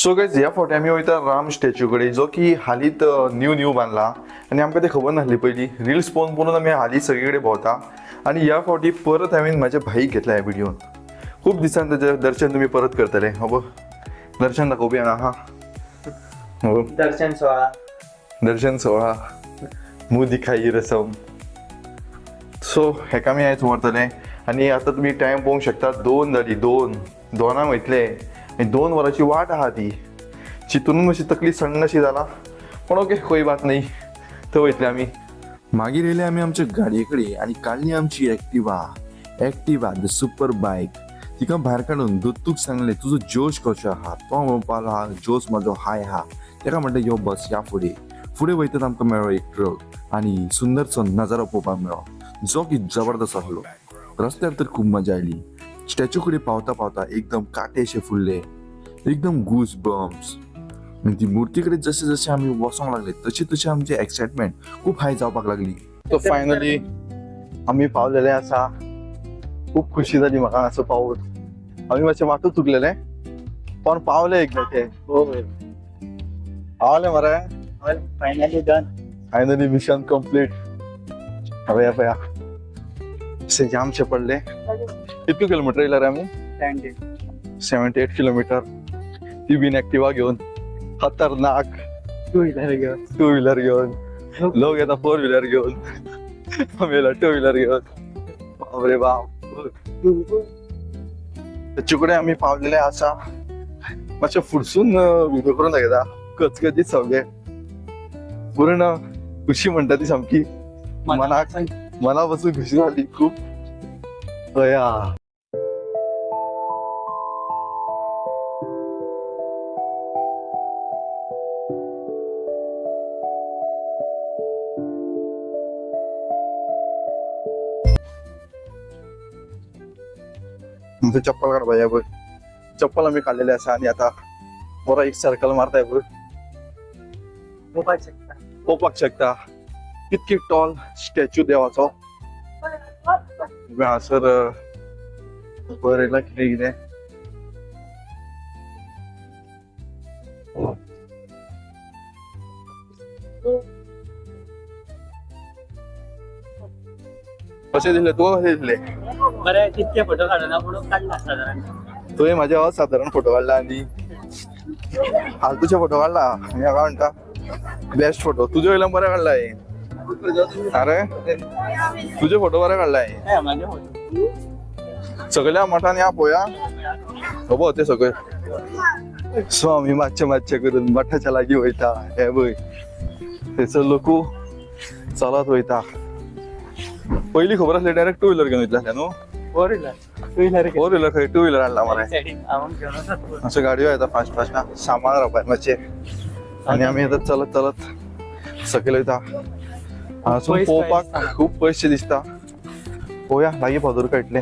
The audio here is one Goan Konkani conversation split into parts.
सो गायज, ह्या फावटी आमी वयता राम स्टॅच्यू कडेन, जो की हालींच न्यू न्यू बांदला आनी आमकां तें खबर नासली पयलीं. रिल्स पळोवन पळोवन आमी हालीं सगळे कडेन भोंवता आनी ह्या फावटी परत हांवें म्हाज्या भाईक घेतला ह्या व्हिडियोन. खूब दिसान ताजें दर्शन तुमी परत करतले. हो दर्शन दाखोवपी हांगा आहा. हो दर्शन सोहळा. दर्शन सोहळा, मुंह दिखाई रसम. सो हेका आमी आयज व्हरतले आनी आतां तुमी टायम पळोवंक शकता, 2 जाली, 2 वयतले आनी 2 वरांची वाट आहा ती. चितून मातशी तकली सण्ण अशी जाला, पण ओके, कोई बात नाही, थंय वयतले आमी. मागीर येयले आमी आमच्या गाडये कडेन आनी काडली आमची Activa. Activa the super bike. तिका भायर काडून दत्तूक सांगलें, तुजो जोश कसो आहा? तो म्हणपाक आहा जोश म्हाजो हाय आहा. तेका म्हणलें यो बस या फुडें. फुडें वयतात आमकां मेळ्ळो एक ट्रक आनी सुंदरसो नजारो पळोवपाक मेळ्ळो, जो की जबरदस्त आसलो. रस्त्यार तर खूब मजा आयली. स्टॅच्यू कडेन पावता पावता एकदम कांटे अशे फुल्ले, एकदम गूज बम्स. आनी ती मुर्ती कडेन जशें जशें आमी वचोंक लागले तशें तशें आमचें एक्सायटमेंट खूब हाय जावपाक लागली. सो फायनली आमी पावलेले आसा. खूब खुशी जाली म्हाका हांगासर पावून. आमी मातशें वाटूच चुकलेले पण पावले एकदां ते. पावले मरे. Finally done. Finally mission complete. हवे पया अशें जामशे पडले. कितले किलोमिटर येयला रे आमी? 78 किलोमिटर. ती बीन एक्टिवा घेवन, खतरनाक. टू व्हिलर घेवन. टू व्हिलर घेवन. लोक येता फोर व्हिलर घेवन, आमी येयला टू व्हिलर घेवन. बापरे बाप. तेचे कडेन आमी पावलेले आसा. मातशें फुडसून व्हिडिओ करून दाखयता. कचकचीत सगळें, पूर्ण खुशी म्हणटा ती सामकी मनाक, मना पासून खुशी जाली खूब. हया आमचं चप्पल काडपाचें पळय. चप्पल आमी काडलेले आसा आनी आतां बरो एक सर्कल मारताय पळय. पोवपाक शकता. पळोवपाक शकता कितकी टॉल स्टॅच्यू देवाचो. हांगासर बरयलां कितें कितें. कशें दिसलें तुका? कशें दिसलें? बरें, तितके फोटो काडना पूण काडला सादारण. तुवें म्हाजे असाधारण फोटो काडला आनी फालतूचे फोटो काडला. आनी हांगा म्हणटा बेस्ट फोटो तुजे वयल्यान बरें काडला हांवें. अरे तुजे फोटो बरे काडला हांवें. म्हाजे फोटो. सगळ्या मठान या पळोवया खबर ते सगळे. सो आमी मातशें मातशें करून मठाच्या लागीं वयता. हे पळय थंयसर लोकू चलत वयता. पयलीं खबर आसली डायरेक्ट टू व्हिलर घेवन वयतले आसले न्हू. Four wheeler. Two wheeler. Four wheeler खंय टू व्हिलर हाडला मरे. हांव घेवन वचत. अशें गाडयो येता फास्ट फास्ट ना सामान रावपाक मातशें. आनी आमी आतां चलत चलत सकयल वयता. हांगासून पळोवपाक खूब पयशे दिसता. पळोवया लागीं पावतूर कळटलें.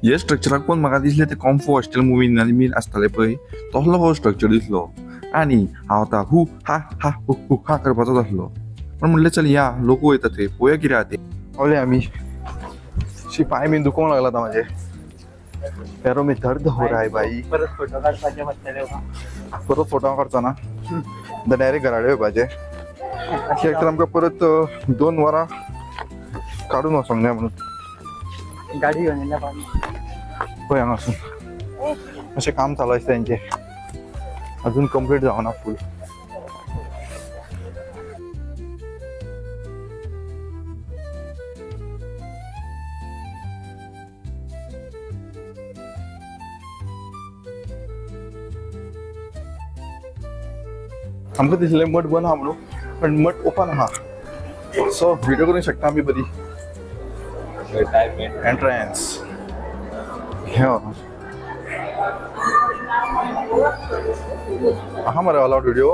हे स्ट्रक्चराक पळोवन म्हाका दिसलें ते कॉम्फो हॉस्टेल मुवीन आनी बीन आसताले पळय तसलो हो स्ट्रक्चर दिसलो. आनी हांव आतां हू हा हा हू हू हा करपाचोच आसलो, पण म्हणलें चल या लोक वयता थंय पळोवया कितें आहा तें. पावले आमी. शी पांय बीन दुखोवंक लागला आतां म्हाजे. पैरों में दर्द हो रहा है भाई. परत फोटो काडपाचे पडटले. परत फोटो काडचो ना, डायरेक्ट घरा कडेन वयपाचें. कित्याक तर आमकां परत 2 वरां काडून वचोंक जाय म्हणून. गाडी घेवन येयल्या पावले. पळय हांगासून अशें काम चालू आसता तेंचें, अजून कंप्लीट जावना फूल. आमकां दिसलें मठ बंद आहा म्हणून, पण मठ ओपन आहा. सो व्हिडिओ करूंक शकता आमी बरी. एंट्रन्स आहा मरे अलाउड व्हिडिओ.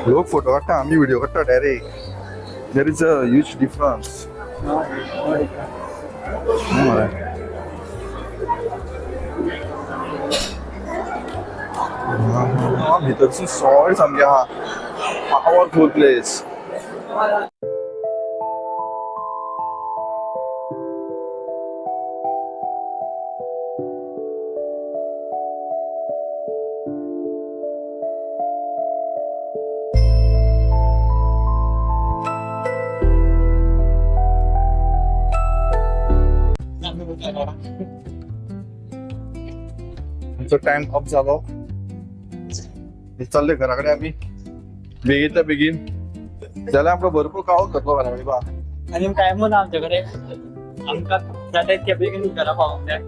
लोक फोटो काडटा, आमी व्हिडिओ काडटा direct. There is a huge difference. मरे भितरसून सॉलिड सामकें आहा. Powerful place. आमचो टायम अप जालो. चल्ले घरा कडेन आमी बेगीतल्या बेगीन, जाल्यार आमकां भरपूर काळोख जातलो घरा कडेन बा. आनी टायमूच ना आमचे कडेन. आमकां जाता इतके बेगीन घरा पावोंक जाय,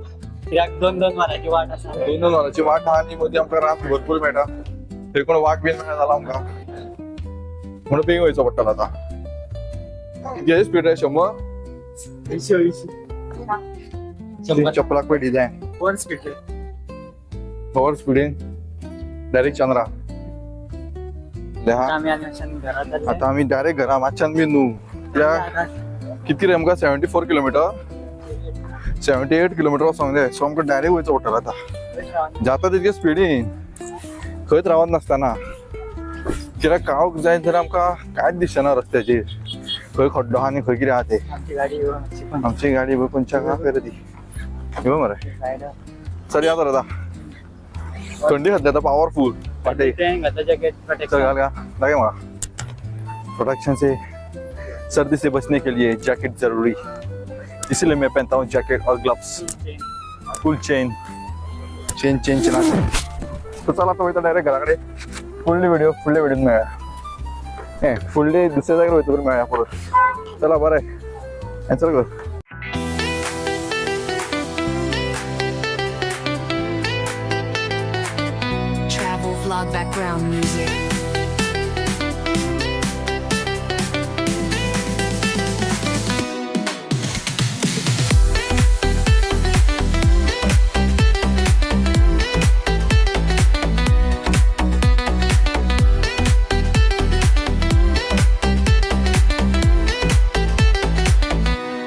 कित्याक दोन दोन वरांची वाट आसा. दोन दोन वरांची वाट आहा आनी मदीं आमकां रात भरपूर मेळटा. थंय कोण वाग बीन मेळना जाला आमकां, म्हणून बेगीन वयचो पडटलो आतां. कितल्याची स्पीड रे? 100? 80 80. 100. चपलाक पळय डिजायन. वर स्पीड. ओवर स्पिडीन डायरेक्ट चंद्रा. आमी आनी मातशें घरा जाले. आता आमी डायरेक्ट घरा मातशान बी न्हू. कित्याक कितली रे आमकां 74 किलोमिटर, 78 किलोमिटर वचोंक जाय. सो आमकां डायरेक्ट वयचो पडटलो आतां, जाता तितके स्पिडीन, खंयच रावत नासतना. कित्याक काळोख जायत जाल्यार आमकां कांयच दिसना रस्त्याचेर, खंय खड्डो आहा आनी खंय कितें आहा तें. आमची गाडी येवन मातशी पण आमची गाडी पळय खंयच्या खंय रे ती. यो मरे. सायड. चल या तर आता. थंडी खातली आता पावरफुल वाटे. घातलं जॅकेट. चल घाल का लगे मला. प्रोटेक्शन से, सर्दी से बचने के लिए जैकेट जरूरी, इसलिए मैं पहनता हूँ जैकेट और ग्लव्स. फुल चेन चेन चेन चेन. तो चला आता वयता डायरेक्ट घराकडे. फुडले व्हिडिओ फुडले व्हिडिओ मेळया. हे फुडले दुसऱ्या जाग्यार वयतकूच मेळया परत. चला बरें, कॅन्सल कर. Travel vlog background music.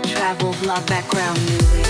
Travel vlog background music.